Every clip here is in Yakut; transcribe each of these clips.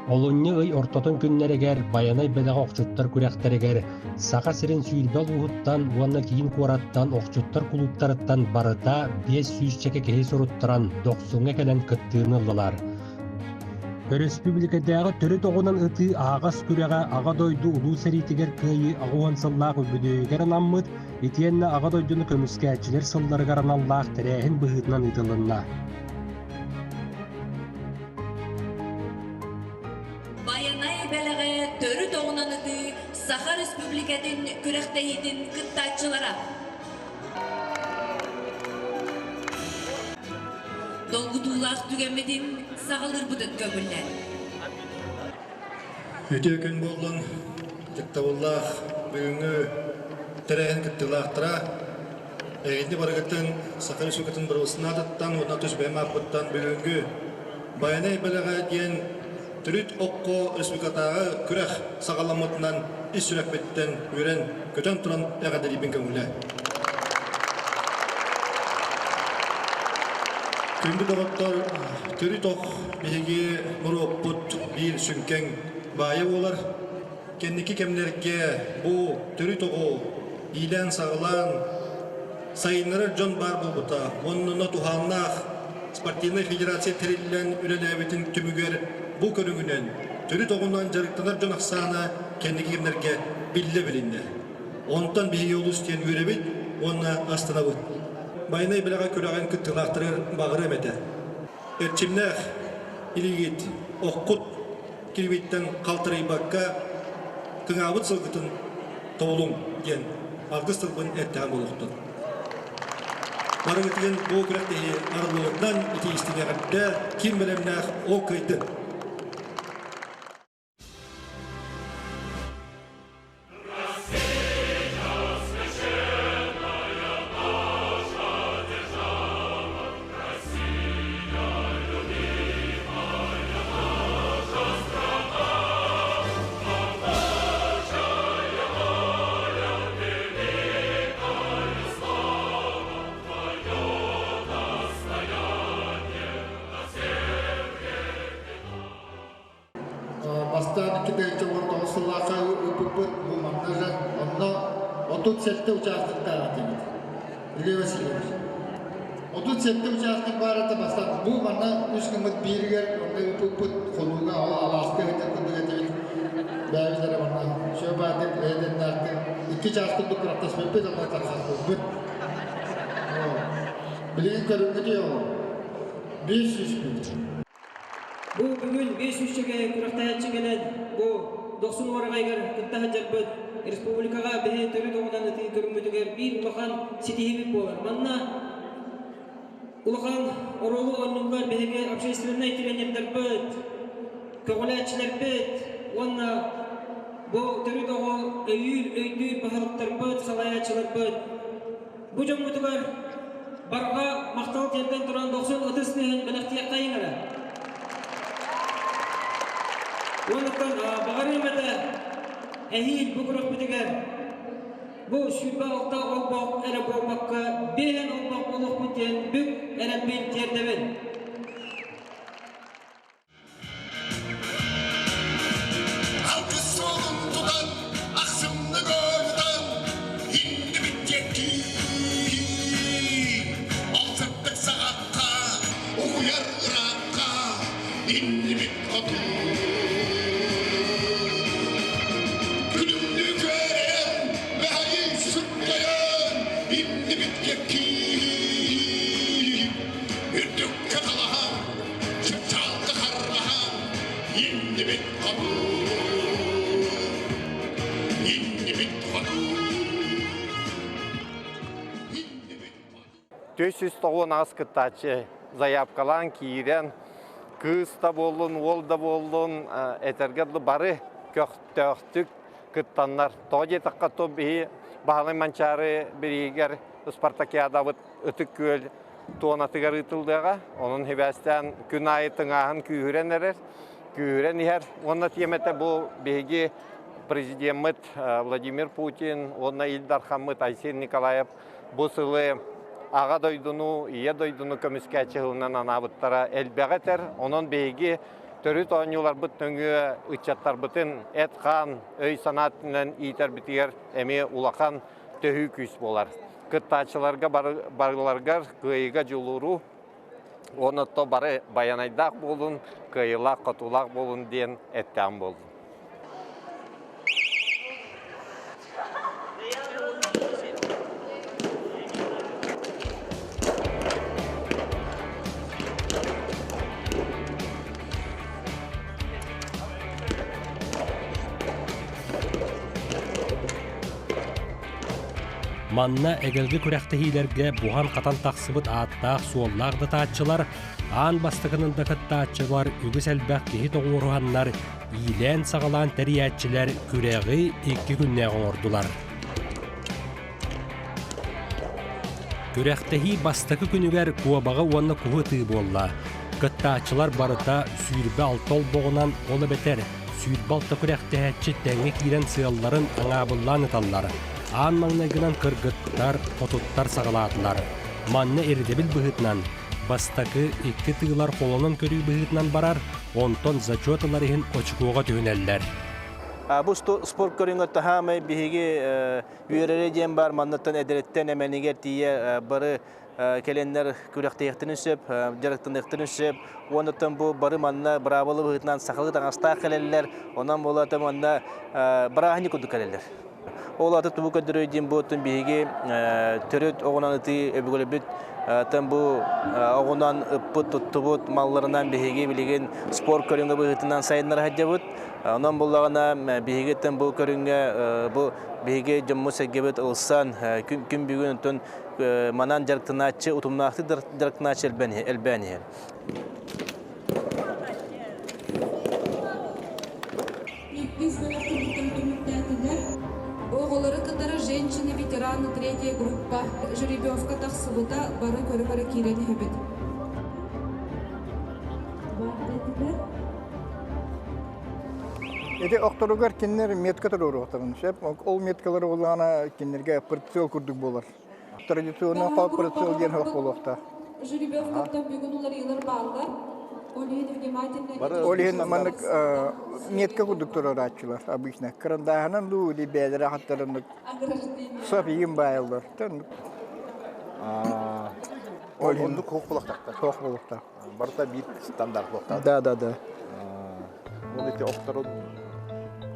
Олунньу ый ортотун күннэригэр Байанай бэлэҕэ охчуттар күрэхтэригэр Саха сирин 20 улууһуттан уонна киин куораттан охчуттар кулууптарыттан барыта 500 чэкэ киһи суруттаран Дохсуҥҥа кэлэн кыттыыны ыллылар. Өрөспүүбүлүкэтээҕи төрүт оҕунан ытыы аһаҕас күрэҕэ Аҕа дойду Улуу сэриитигэр Кыайыы 80 сыллаах үбүлүөйүгэр анаммыт итиэннэ Аҕа дойдуну көмүскээччилэр сылларыгар аналлаах тэрээһин быһыытынан ыытылынна. Байанай бэлэҕэ төрүт оҕунан ытыы Саха Республикатын күрэхтэһиитин кыттааччылара. Долгутуулаах түгэммитин саҕалыырбытын көҥүллээн. Үтүө күн буоллун, дьыктабыллаах бүгүҥҥү тэрээһин кыттыылаахтара. Эһигини барыгытын Саха Республикатын Бырабыыталыстыбатыттан уонна тус бэйэм ааппыттан бүгүҥҥү Байанай бэлэҕэ диэн төрүт окко республикатааҕы күрэх саҕаламмытынан ис сүрэхпиттэн үөрэн, көтөн туран эҕэрдэлиибин көҥүлэ. Күндү доҕоттор, төрүт ох биһиги норуоппут биир сүҥкэҥ баайа буолар. Кэнники кэмнэргэ бу төрүт оҕу иилээн-саҕалаан сайыннарар дьон баар буолбута. Онно туһааннаах спортивнай федерация тэриллэн үлэлээбитин түмүгэр бу көрүҥүнэн төрүт оҕунан дьарыктанар дьон ахсаана кэнники кэмнэргэ биллэ билиннэ. Онтон биһиги олус диэн үөрэбит уонна астынабыт. Байанай бэлэҕэ күрэҕин кыттыылаахтарыгар баҕарыам этэ. Эрчимнээх илиигит, оххут кирибиттэн халтарыйбакка кыҥаабыт сылгытын тобулуҥ диэн алгыс тылбын эттэҕим буолуохтун. Барыгытыгын бу күрэхтэһии арыллыбытынан ити истиҥэҕирдэ ким бэлэмнээх ол кыайдын. Бастаан 2019 сыллаахха ыыппыппыт бу манна же онно 37 участоктаах этибит. Илья Васильевич. 37 участок баар этэ бастаан бу манна үс гыммыт бииригэр онно ыыппыппыт хонууга ол алааска ыытар курдук этибит. Бэйэбит эрэ манна сүөбаатык эйдэннээхтик икки чаас курдук кыраттаспыппыт онно тарҕаспыппыт. Билигин көрүҥҥүтүй ол? 500 бүт. Бу бүгүн 500-чэгэ күрэхтэһээччи кэлэн, бу Дохсун уораҕайыгар кытта сылдьарбыт республикаҕа биһи төрүт оҕунан ытыы көрүҥмүтүгэр биир улахан ситиһиибит буолар. Манна улахан оруолу оонньууллар биһиги общественнай тренердарбыт, көҕүлээччилэрбит уонна бу төрүт оҕо өйүүр, өйдүүр баһылыктарбыт, салайааччыларбыт. Бу дьоммутугар барҕа махтал тиэрдэн туран дохсун ытыс тыаһын бэлэхтиэххэйиҥ эрэ. Уонуттан баҕарыам этэ эһиил бу күрэхпитигэр бу 26 олбох эрэ буолбакка биэһэн олбох буолуохпут диэн бүк эрэлбин тиэрдэбин. Алгыс суолун тутан, ахсымнык оонутан, иннибит диэки Ол сырдык саҕахха, угуйар ыраахха, иннибит хоту. Күлүмнүү күөрэйэн, мэһэйи сүргэйэн, иннибит диэки Үрдүккэ талаһан, чыпчаалга харбаһан, иннибит хоту, иннибит хоту, иннибит хоту. 498 кыттааччы заявкалаан киирэн, кыыс да буоллун, уол да буоллун, этэргэ дылы бары көхтөөхтүк кыттаннар. Тоҕо диэтэххэ, то биһи Баһылай Манчаары бириигэр спартакиадабыт Ытык Күөл туонатыгар ыытыллыаҕа. Онон сибээстээн күн аайы тыҥааһын күүһүрэн эрэр, күүһүрэн иһэр. Уонна тиэмэтэ бу биһиги президеммит Владимир Путин уонна Ил Дархаммыт Айсен Николаев бу сылы Аҕа дойдуну, Ийэ дойдуну көмүскээччи сылынан анаабыттара элбэҕи этэр. Онон биһиги Төрүт оонньууларбыт нөҥүө ыччаттарбытын эт-хаан, өй-санаа өттүнэн иитэрбитигэр эмиэ улахан төһүү күүс буолар. Кыттааччыларга барыларыгар кыайыыга дьулууру уонна то бары байанайдаах буолун, кыайыылаах-хотуулаах буолун диэн эттэҕим буоллун. Манна эгэлгэ күрэхтэһиилэргэ буһан-хатан тахсыбыт ааттаах-суоллаах датааччылар, аан бастакынан да кыттааччылар үгүс элбэх киһи тоҕуоруһаннар иилээн-саҕалаан тэрийээччилэр күрэҕи икки күннээх оҥордулар. Күрэхтэһии бастакы күнүгэр куобаҕы уонна куһу ытыы буолла. Кыттааччылар барыта 26 олбоҕунан, ол эбэтэр 26 күрэхтэһээччи тэҥҥэ киирэн сыалларын аҥаабыллаан ыталлар. Аан маҥнайгынан кыргыттар, хотуттар саҕалаатылар. Манна ирдэбил быһыытынан бастакы икки тыылар холонон көрүү быһыытынан барар, онтон зачет ылар иһин очукуоҕа түһүнэллэр. Бу спорт көрүҥэр таһаамай биһиги үөрэрэ диэн бар манныттан эдэриттэн эмэнигэр тиийэ бары кэлэннэр күрэхтэһиэхтэрин сөп, дьарыктаныахтарын сөп. Уоннаттан бу бары манна быраабыла быһыытынан сахалыы таҥастаах кэлэллэр, онон буолата манна бырааһынньык курдук кэлэллэр. Ол аты тугу көрдөрөй диэн буоттун биһиги төрүт оҕунан ытыы өбүгэлэрбит тан бу оҕунан ыппыт туттубут малларынан биһиги билигин спорт көрүҥэ быһыытынан сайыннара сылдьабыт. Онон буллаҕына биһигиттэн бу көрүҥҥэ бу биһиги дьоммут-сэргэбит ылсан күн бүгүн онтон манан дьарыктанааччы утумнаахтык дьарыктанааччы элбээн иһэр. Иккис бөлөхтөрүттэн түмүктээтилэр. Оҕолору кытары женщины-ветераны третья группа жеребьевка тахсыбыта бары көрө-көрө киирэн иһэбит. Ити охторугар кинилэр метка туруоруохтарын сөп. Ол меткалары буллаҕына кинилэргэ прицел курдук буолар. Традиционный прицел диэн суох буолуохтаах. Жеребьевкаттан бүгүн уларыйыылар бааллар. Ол иһин внимательно... Ол иһин маннык метка курдук туруорааччылар обычно. Карандааһынан дуу или бэйэлэрэ хаттарыннык софиин баайаллар. Ол оннук хуох булахтахтар. Хуох булахтар. Барыта биир стандарт буолуохтаах. Да, да, да. Ол ити охторун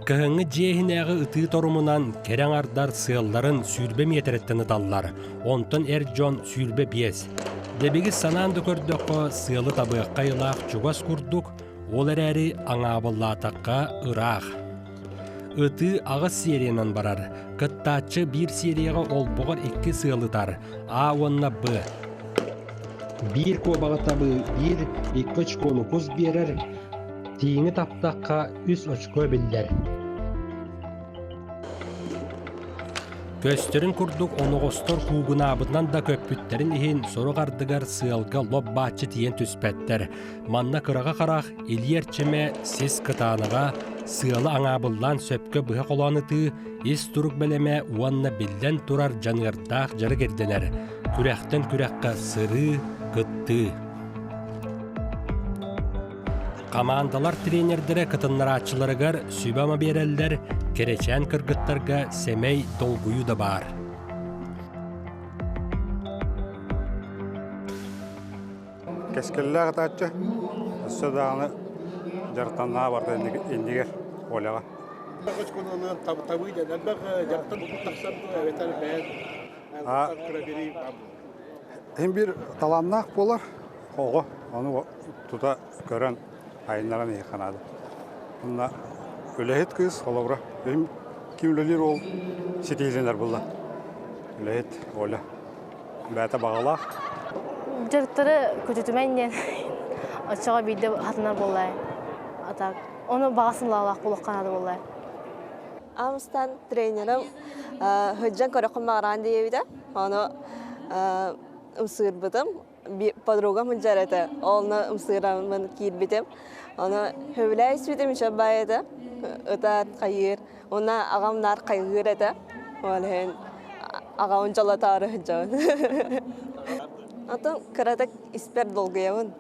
Кыһыҥҥы дьиэ иһинээҕи ытыы торумунан кэрэ аҥардар сыалларын 20 миэтэрэттэн ыталлар, онтон эр дьон 25. Дэбигис санаан да көрдөххө, сыалы табыахха айылаах чугас курдук, ол эрээри аҥаабыллаатахха ыраах. Ытыы аҕыс сериянан барар. Кыттааччы биир серияҕа олбоҕор икки сыал ытар, А уонна Б. Биир куобаҕы табыы биир, икки очкону кус биэрэр, тииҥи таптахха үс очко эбиллэр. Көстөрүн курдук оноҕостор куугунаабытынан да көппүттэрин иһин сорох ардыгар сыалга лоп-бааччы тиийэн түспэттэр. Манна кыраҕа харах, илии эрчимэ, сис кытаанаҕа, сыала аҥаабыллаан сөпкө быһа холоон ытыы, ис турук бэлэмэ уонна биллэн турар дьаныардаах дьарык ирдэнэр. Күрэхтэн күрэххэ сырыы, кыттыы. Хамаандалар тренердэрэ кытыннарааччыларыгар сүбэ-ама биэрэллэр, кэрэчээн кыргыттарга сэмэй долгуйуу да баар. Кэскиллээх ытааччы өссө даҕаны дьарыктаннаҕа барда иннигэр Оляҕа. Иһин биир талааннаах буолар оҕо ону тута көрөн айыннаран иһиэххэ наада. Онно үлэһит кыыс холобура ким үлэлиир ол ситиһиилэнэр буолла. Үлэһит Оля бэйэтэ баҕалаах. Дьарыктары көтүтүмэн диэн оччоҕо биирдэ хатанар буоллай. А так ону баҕасын лаалаах буолуохха наада буоллай. Амстан тренерым сылдьан көрөххүн баҕараан диэбитэ. Ону ымсыырбытым. Подругам сылдьар этэ. Онно ымсыыраммын киирбитим. Ону сөбүлээ испитим үчүгэй баайы этэ. Ытаат хайыыр. Уонна аҕам наар хайгыыр этэ. Ол иһин аҕабын дьолотоору сылдьабын. Онтон кыратык испэр долгуйабын.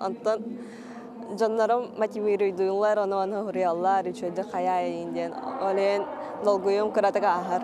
Онтон Дьоннорум мотивируйдууллар, ону ону суруйаллар, үчүгэйдик хайаа диэн. Ол иһин долгуйум кыратык ааһар.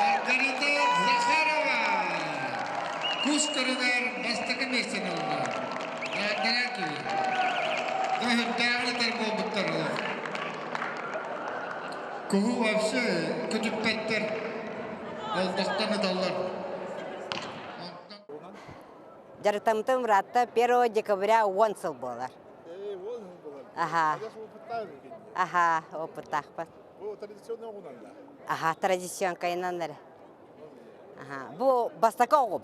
Маргарита Захарова кус көрүгэр бастакы миэстэни ылла. Эҕэрдэлээн Көһүрдээҕи буолбуттар олох. Куһу вообще көтүппэттэр, олбохтон ыталлар. Дьарыктаммытым ыраатта 1 декабря 10 сыл буолар. Аха. Аха, опыттаахпын. Бу традиционный оҕунан да? Аха, традиционкайынан эрэ. Аха, бу бастакы оҕум.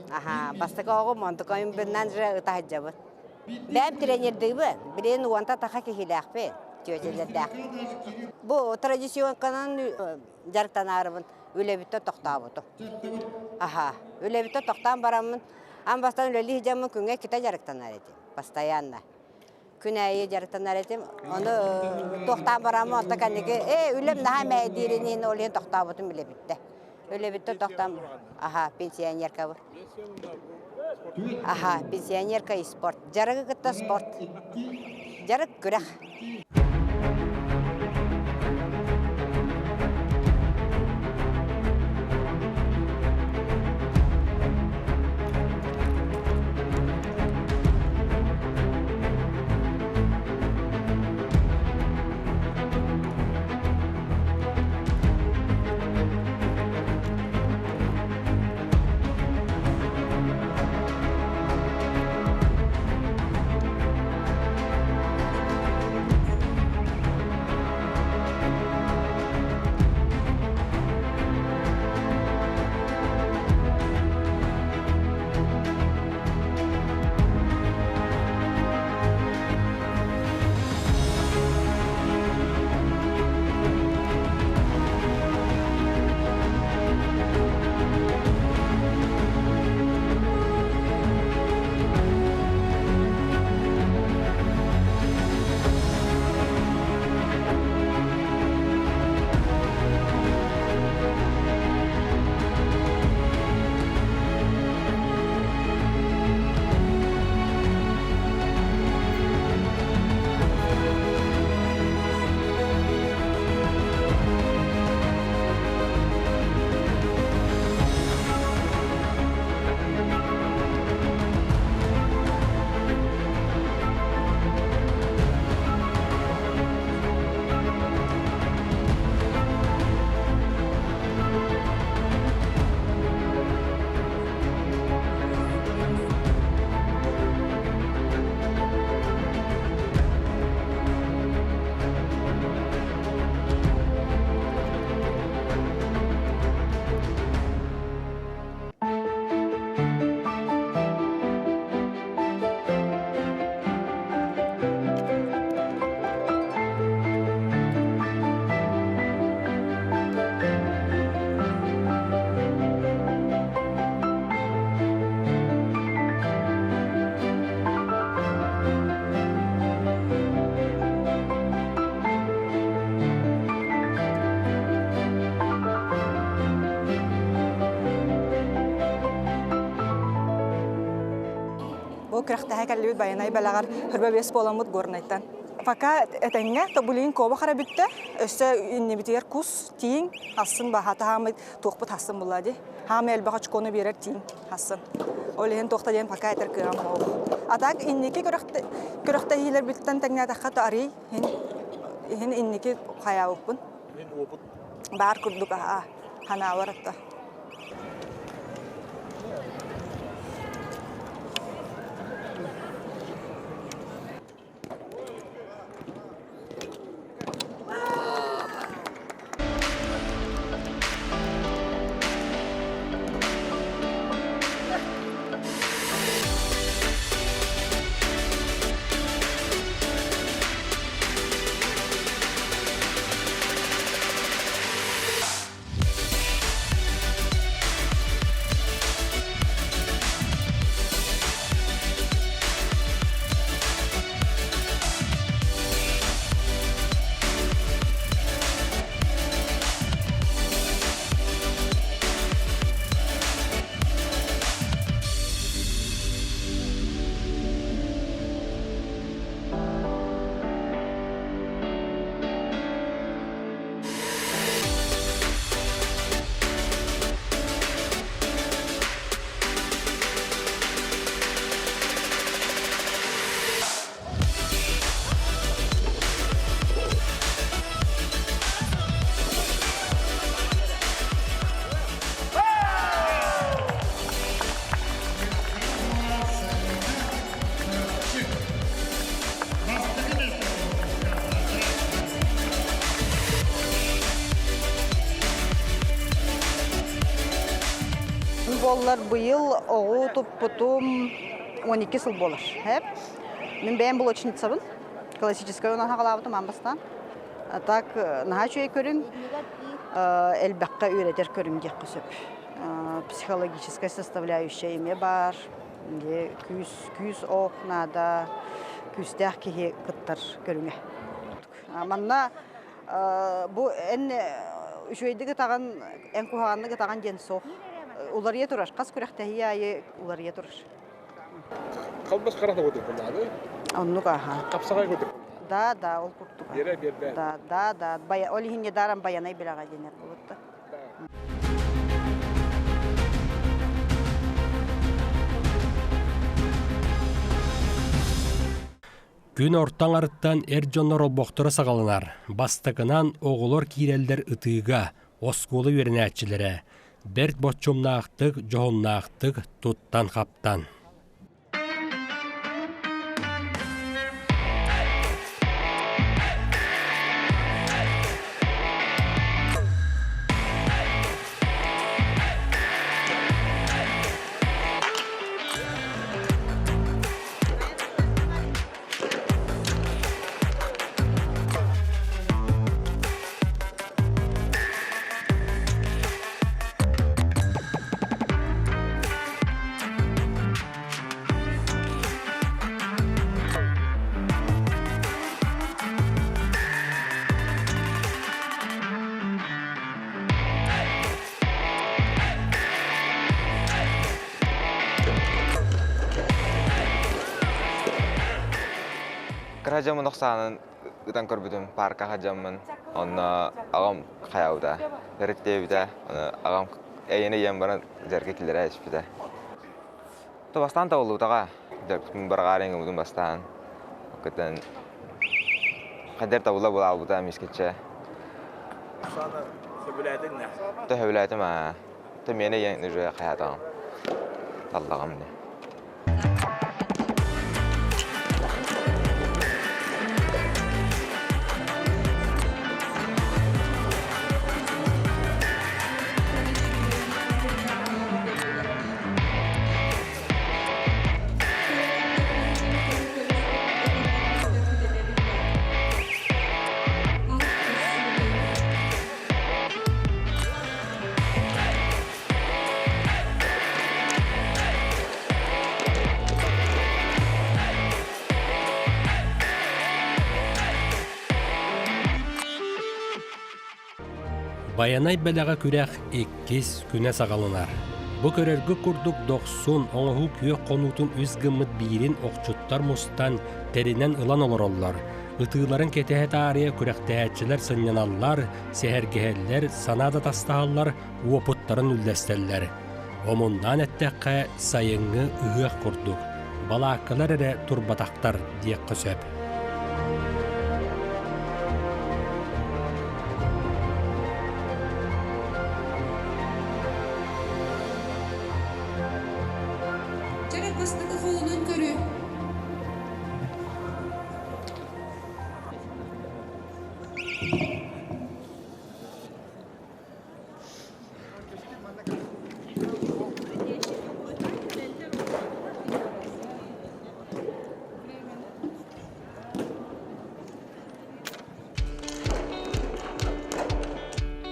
Аха, бастакы оҕум, онтукайым биннан же ытаһыдьабыт. Бэйэм тренердыыбын, билигин уонта таха киһилээхпин, түөтэлэрдээх. Бу традиционканан дьарыктанаарыбын үлэбиттэн тохтообутум. Аха, үлэбиттэн тохтоон бараммын, аан бастаан үлэлии сылдьаммын күҥҥэ иккитэ дьарыктанар этим, постоянно. Күн аайы дьарыктанар этим. Ону туохтаан бараммын, онто кэнники, ээ, үлэм наһаа мэһэйдиирин иһин ол иһин тохтообутум үлэбиттэ. Үлэбиттэн тохтоон, аха, пенсионеркабын. Аха, пенсионерка и спорт. Дьарыгы кытта спорт. Дьарык күрэх. бу күрэхтэһэ кэллибит Байанай бэлэҕэр хөрбө бес буоламмыт Горнайтан. Пока этэҥҥэ тобулин коба хара бүттэ. Өссө иннибитигэр кус, тииҥ, хассын баһата хаамыт туохпут хассын булла ди. Хаамы элбэх очкону биэрэр тииҥ хассын. Ол иһин туохта диэн пока этэр кыаҕым суох. А так инники күрэхтэһиилэрбиттэн тэҥнээтэххэ то арый иһин инники хайаабыппын. Баар курдук аһаа ханаабар атта. Буоллар быйыл оҕу туппутум 12 сыл буолар. Мин бэйэм булочницабын. Классическай онон хаҕалаабытым аан бастаан. А так наһаа үчүгэй көрүҥ, элбэххэ үөрэтэр көрүҥ диэххэ сөп. Психологическая составляющая эмиэ баар. Күүс, күүс ох наада, күүстээх киһи кыттар көрүҥэ. Манна бу эн үчүгэйдик ытаҕын, эн куһаҕаннык ытаҕын диэн суох. Уларыйа турар, хас күрэхтэһии аайы уларыйа турар. Халбас харата курдук буоллаҕа Оннук аха. Хапсаҕай курдук. Да, да, ол курдук. Биэрэ биэрбэт. Да, да, да. Ол иһин недаром баянай билэҕэ диэнэр буолутта. Күн орто аҥарыттан эр дьоннор олбохторо саҕаланар. Бастакынан оҕолор киирэллэр ытыыга, оскуола үөрэнээччилэрэ. Бэрт боччумнаахтык, дьоһуннаахтык туттан-хаптан. Кыра дьоммун охсаанын ытан көрбүтүм парка сылдьаммын онно аҕам хайаабыта өрүттээбитэ ону аҕам эйиэнэ ийэм баран дьарга киллэрэ испитэ то бастаан табыллыбытаҕа дьарбытын барҕаар иҥибутун бастаан кытын хайдар табылла булаабыта мискиччэ Саана сөбүлээтиҥ да? То сөбүлээтим аа то миэнэ ийэҥ уже хайаатаҕым таллаҕым дии Байанай бэлэҕэ күрэх иккис күнэ саҕаланар. Бу көрөргө курдук дохсун, оҥоһуу күөх хонуутун үс гыммыт биирин охчуттар мустан, тэринэн ылан олороллор. Ытыыларын кэтэһэ таарыйа күрэхтэһээччилэр сынньаналлар, сэһэргэһэллэр, санаа да тастаһаллар, уопуттарын үллэстэллэр. Омуннаан эттэххэ, сайыҥҥы ыһыах курдук, балааккалар эрэ турбатахтар диэххэ сөп. Чэрэ бастакы холунун көрүү.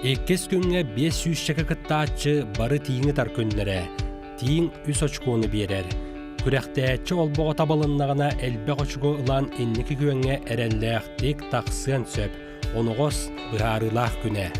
Иккис күҥҥэ биэс сүүсчэкэ кыттааччы бары тииҥи тар күннэрэ. Тииҥ үс очкону биэрэр. Күрэхтэһээччи олбоҕо табылыннаҕына элбэх очко ылан инники күөҥҥэ эрэллээхтик тахсыан сөп. Оноҕос быһаарыылаах күнэ.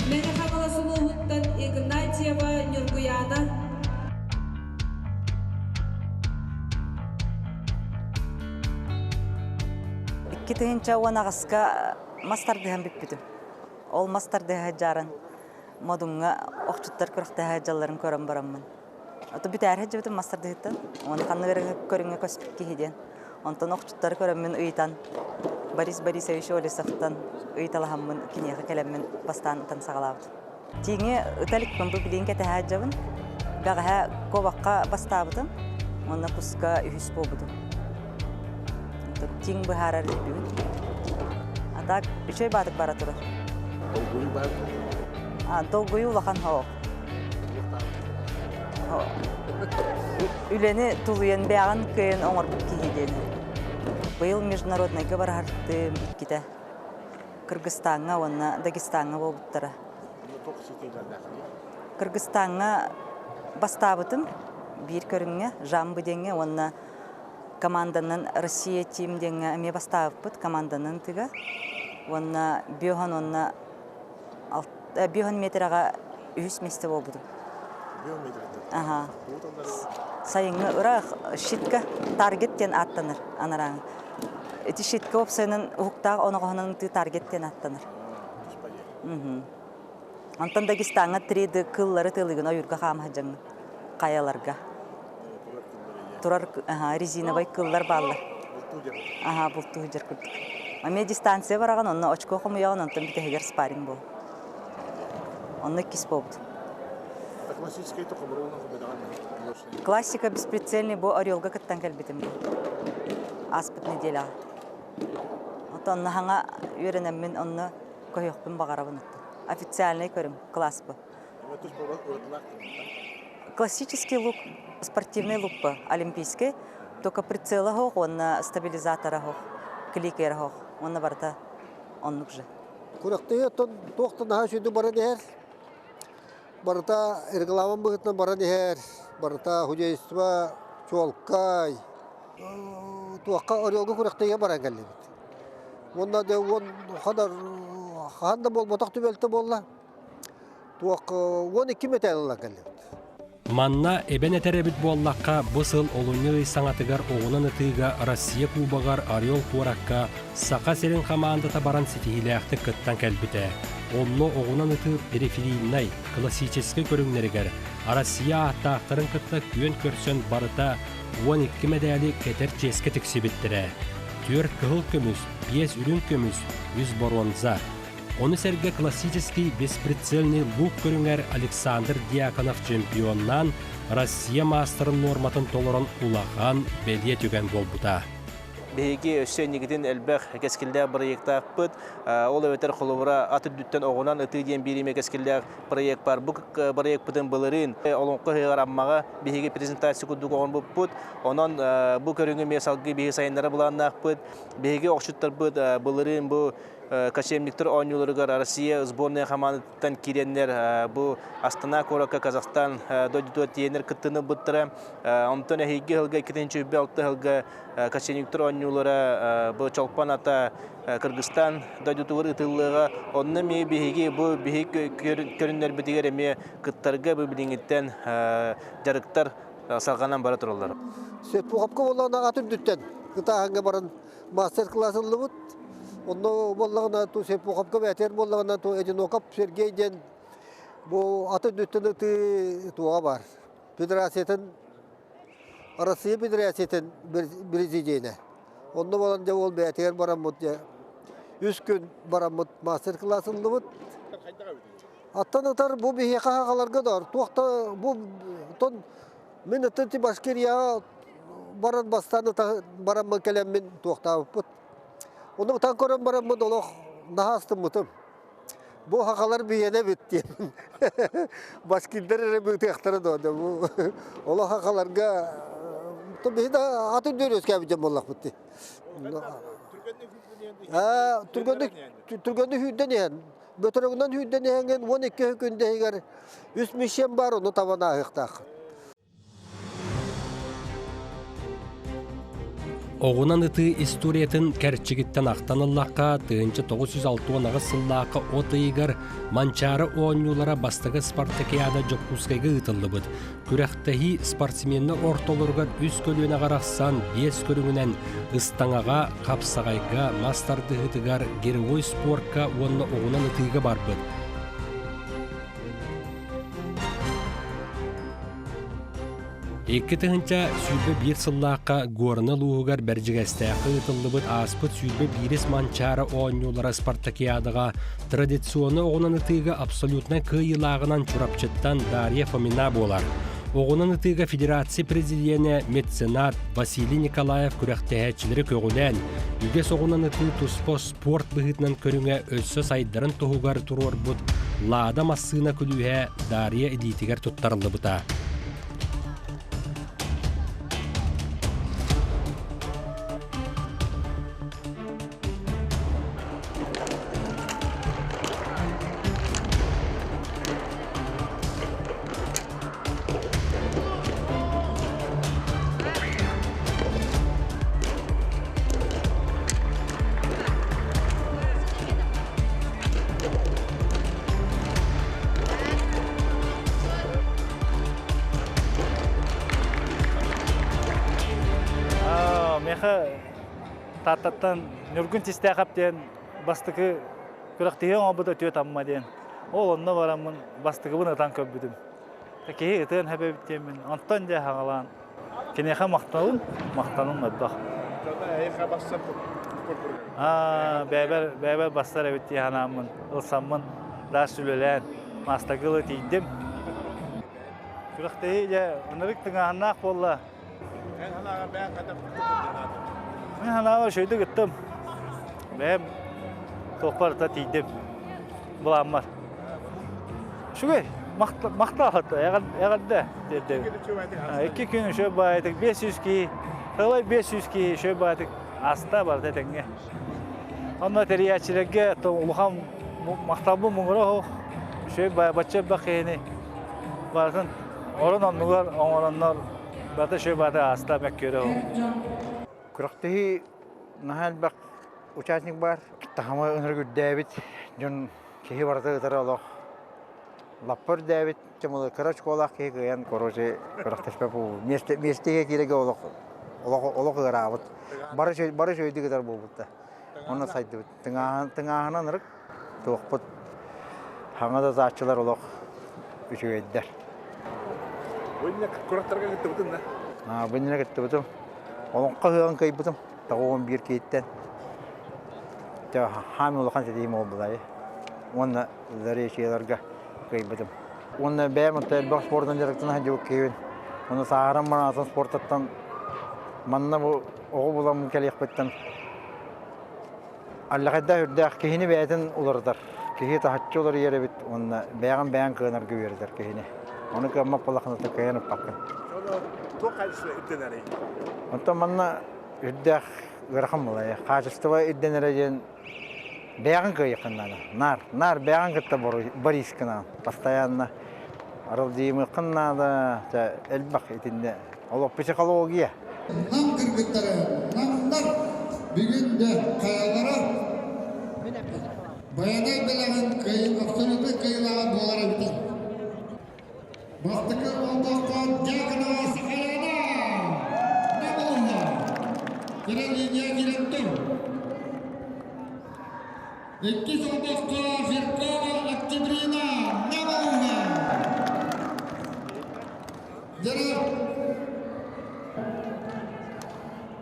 Мэҥэ Хаҥалас улууһуттан Игнатьева Ньургуйаана. 2018-ка мас тардыһан бүппүтүм. Ол мас тардыһа сылдьарын Модуҥҥа охчуттар күрэхтэһэ сылдьалларын көрөн бараммын. Ото бүтээр сылдьыбытым мас тардыһыттан. Уонна ханнык эрэ көрүҥҥэ көспүт киһи диэн. Онтон охчуттары көрөммүн ыйытан Борис Борисович Олесовтан ыйыталаһаммын киниэхэ кэлэммин бастаан ытан саҕалаабытым. Тииҥи ыта иликпин бу билигин кэтэһэ сылдьабын. Бэҕэһээ куобахха бастаабытым уонна куска үһүс буолбутум. Тииҥ быһаарар илбибин. А так үчүгэй баатык бара турар. Долгуйуу баар А, долгуйуу улахан хоох. Үлэни тулуйан бэҕин кыайан оҥорбут киһи диэни. Быйыл международнайга бараһартым иккитэ. Кыргызстаҥҥа уонна Дагестаҥҥа буолбуттара. Кыргызстаҥҥа бастаабытым биир көрүҥҥэ Жамбы диэҥҥэ уонна команданан Россия Team диэҥҥэ эмиэ бастаабыппыт команданан тыга уонна биоһон уонна биоһон метраҕа үһүс миэстэ буолбутум. Аха. Сайыҥҥы ыраах щитка таргет диэн ааттанар анарааҥы. Ити щитка уопсайынан уһуктаах оноҕоһунан ытыы таргет диэн ааттанар. Онтон Дагестаҥҥа 3D кыллары тыалыгын ойуурга хаама сылдьаҥҥын хайаларга. Турар резиновай кыллар бааллар. Аха, бултуу сылдьар курдук. Эмиэ дистанция бараҕын, онно очко хомуйаҕын, онтон бүтэһигэр спарринг буол. Онно иккис буолбут. Классика бесприцельный бу Орелга кыттан кэлбитим. Ааспыт неделяҕа. Оттон онно хаҥа үөрэнэммин, онно көһүөхпүн баҕарабын оттон. Официальный көрүҥ, класс бу. Классический лук, спортивный лук бу, олимпийский. Только прицела хоох уонна стабилизатора хоох, кликера хоох. Уонна барыта оннук же. Күрэхтэһии оттон туох да наһаа сүдү баран иһэр. Барыта регламент быһыытынан баран иһэр. Барыта худейство чуолкай. Туохха Орелга күрэхтэһиигэ баран кэллибит. Уонна да уон хадар хаһан да буолбатах түбэлтэ буолла. Туох 12 мэтээл ылан кэллибит. Манна эбэн этэр эбит буоллахха, бу сыл олунньу ый саҥатыгар оҕунан ытыыга Россия Кубогар Орел куоракка Саха сирин хамаандата баран ситиһиилээхтик кыттан кэлбитэ. Онно оҕунан ытыы периферийнай, классическай көрүҥнэригэр Россия ааттаахтарын кытта күөн көрсөн барыта 12 мэдээли кэтэр чиэскэ тиксибиттэрэ. Түөрт кыһыл көмүс, биэс үрүҥ көмүс, үс боруонза. Ону сэргэ классический бесприцельный лук көрүҥэр Александр Дьяконов чемпионнаан Россия маастарын нуорматын толорон улахан бэлиэ түгэн буолбута. Биһиги өссө инникитин элбэх кэскиллээх бырайыактаахпыт. Ол эбэтэр холобура ат үрдүттэн оҕунан ытыы диэн биир эмэ кэскиллээх проект бар. Бу проекпытын былырыын Олоҥхо ыһыаҕар Аммаҕа биһиги презентация курдук оҥорбуппут. Онон бу көрүҥү эмиэ салгыы биһиги сайыннара былааннаахпыт. Биһиги охчуттарбыт былырыын бу кочевниктар оонньууларыгар Россия сборная хамаандаттан киирэннэр бу Астана куоракка Казахстан дойдутугар тиийэннэр кыттыыны ылбыттара. Онтон эһиги сылга 2006 сылга кочевниктар оонньуулара бу Чолпон ата Кыргызстан дойдутугар ыытыллыаҕа. Онно эмиэ биһиги бу биһиги көрүннэрбитигэр эмиэ кыттарга бу билиҥҥиттэн дьарыктар салҕанан бара тураллар. Серпуховка буоллаҕына ат үрдүттэн ытааһыҥҥа баран мастер-класс ыллыбыт. Онно буоллаҕына ту Серпуховка бээтэр буоллаҕына ту Одиноков Сергей диэн бу ат үрдүттэн ытыы туоҕа бар. Федерациятын Россия Федерациятын президенэ. Онно болон дьэ ол бээтигэр бараммыт дьэ үс күн бараммыт мастер-класс ыллыбыт. Аттан ытар бу биһиэхэ хагаларга да туох да бу тон мин ытын ти Башкирияҕа баран бастаан ыта бараммын кэлэммин туохтаабыппыт. Ону ытан көрөн бараммын олох наһаа астыммытым. Бу хахалар биһиэнэ эбит диэн. Башкирдар эрэ быытыахтара дуо бу олох хахаларга то биһи да атын дүөр үөскээбит дьон буоллахпыт дии. Түргэнник түргэнник сүүрдэн иһэн Бөтөрөҥүнэн сүүрдэн иһэҥҥин 12 күн иһигэр үс миссиям баар, ону табан ааһыахтаах. Оҕунан ытыы историятын кэрчигиттэн ахтан ыллахха, 1968 сыллаахха от ыйыгар Манчаары оонньуулара бастакы спартакиада Дьокуускайга ыытыллыбыт. Күрэхтэһии спортсменнар ортолоругар үс көлүөнэҕэ арахсан биэс көрүҥүнэн ыстаҥаҕа, хапсаҕайга, мас тардыһыытыгар, гиревой спорка уонна оҕунан ытыыга барбыт. 2021 сыллаахха Горнай улууһугар Бэрдьигэстээххэ ыытыллыбыт ааспыт 21 Манчаары оонньуулара спартакиадаҕа традиционнай оҕунан ытыыга абсолютнай кыайыылааҕынан Чурапчыттан Дарья Фомина буолар. Оҕунан ытыыга федерация президенэ меценат Василий Николаев күрэхтэһээччилэри көҕүлээн, үгэс оҕунан ытыы туспа спорт быһыытынан көрүҥэ өссө сайдарын туһугар туруорбут Лада массыына күлүүһэ Дарья илиитигэр туттарыллыбыта. Миэхэ Тааттаттан Ньургун Чистээхэп диэн бастакы күрэхтэһии оҥорбут үтүө тамма диэн. Ол онно бараммын бастакыбын ытан көрбүтүм. Киһи ытыан сөп эбит диэммин, онтон дьэ хаҕалаан киниэхэ махталым, махтаным элбэх. Аа, бэйэбэр, бэйэбэр бастар эбит дии санааммын, ылсаммын, даас үлэлээн, маастаргылы тиийдим. Күрэхтэһии дьэ ынырык тыҥааһыннаах буолла. Эн санааҕар бэйэҥ хайдах Мин санаабар үчүгэйдик ыттым. Бэйэм туохпар ыта тиийдим. Былааммар. Үчүгэй. Махтаахат эҕэрдэ тиэрдэбин. Икки күн үчүгэй баайытык 500 киһи, сылай 500 киһи үчүгэй баайытык аста барыта этэҥҥэ. Онно тэрийээччилэргэ улахан махталбын муҥура оһох үчүгэй бачча элбэх киһини барытын орун оннугар оҥороннор Бата үчүгэй баата ааста мөккүөрэ ол. Күрэхтэһии наһаа элбэх участник баар. Таһыма ынырык үрдээбит дьон киһи барыта ытара олох лаппа үрдээбит. Тем кыра очколаах киһи кыайан короче күрэхтэспэт буолбут. Миэстэ миэстэгэ киирэгэ олох олох олох ыараабыт. Бары бары үчүгэйдик ытар буолбут да. Онно сайдыбыт. Тыҥааһын тыҥааһынан ынырык туохпут хаҥа да ытааччылар олох үчүгэйдэр. Бу иннинэ куораттарга кыттыбытын да? Аа, бу иннинэ кыттыбытым. Олоҥхо ыһыаҕын кыайбытым. 91 киһиттэн. Хаамыы улахан ситиһиим буолбута. уонна Заречьеларга кыайбытым. Уонна бэйэм онто элбэх спордун дьарыктана сылдьыбыт киһибин. Уонна сааһыран баран атын спортаттан манна бу оҕо буламмын кэлиэхпиттэн аллахайдаах үрдээх киһини бэйэтин уларытар. Киһи таһыччы уларыйар эбит уонна бэйэҕин бэйэҥ кыанарга үөрэтэр киһини. Ону кыаммат буоллаххына кыайан ыппаккын. Туох хайысха ирдэнэрий? Онтон манна үрдээх ыарахан буолар. Хаачыстыба ирдэнэрэ диэн бэйэҕин кыайыаххын наада. Наар, наар бэйэҕин кытта борискынан постоянно аралдьыйымыаххын наада. Элбэх итиннэ олох психология. Нам кыргыттары, намнар бүгүн да хайалара Байанай бэлэҕин кыайын абсолютнай кыайыылааҕа буолар эбитий. Бастакы олбоххо Дьяконова Сахаяна Намылуха Кыра линия директор. Иккис олбоххо Жиркова Октябрина Намылуха Дьара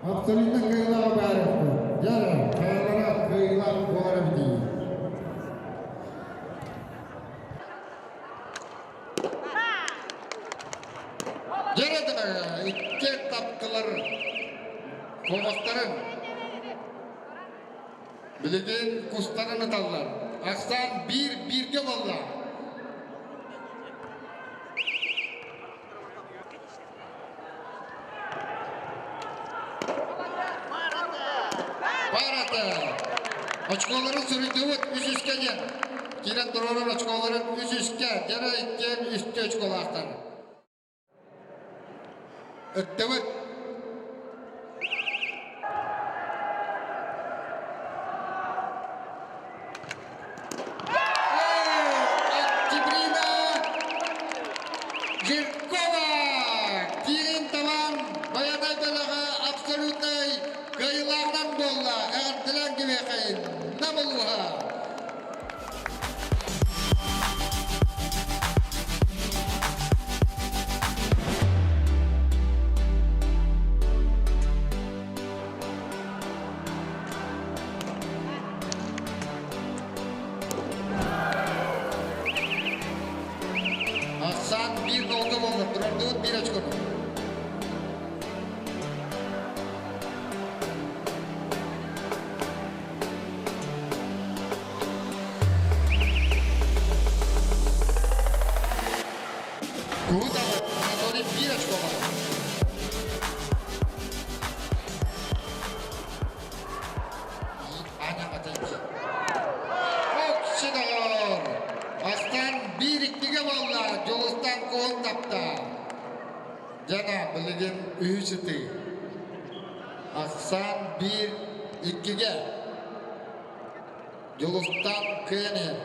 Абсолютно кыайыылааҕа баар Дьара хайалара кыайыылаах буолар эбитий. Дьэрэ икки таптылар куобахтарын билигин кустарын ыталлар. Ахсаан биир бииргэ буолла. Барата! Очколарын суруйдубут үс үскэ диэн. Киирэн туруорар очколарын үс үскэ, дьара иккиэн үстүү очколаахтар. Ыттыбыт. Октябрина Жиркова киирин табан Байанай бэлэҕэ абсолютнай кыайыылааҕынан буолла. Эҕэрдэлээн кимиэхэйин Нам улууһа. Ахсаан биир голга буолла, турардыбыт биир очкону. Куут Анатолий биир очкоҕа. Оксидор! Астан биир иккигэ буолла, Дьулустан куһун тапта. Дьана билигин үһүс ытыы. Ахсаан биир иккигэ. Дьулустан кыайан иһэр.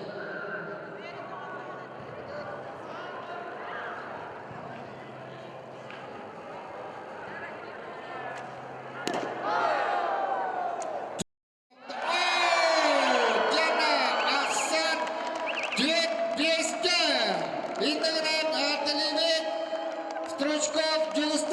Диана Ахсан түөрт биэскэ. Иннигинэн Артелевит Стручков Дьулустан.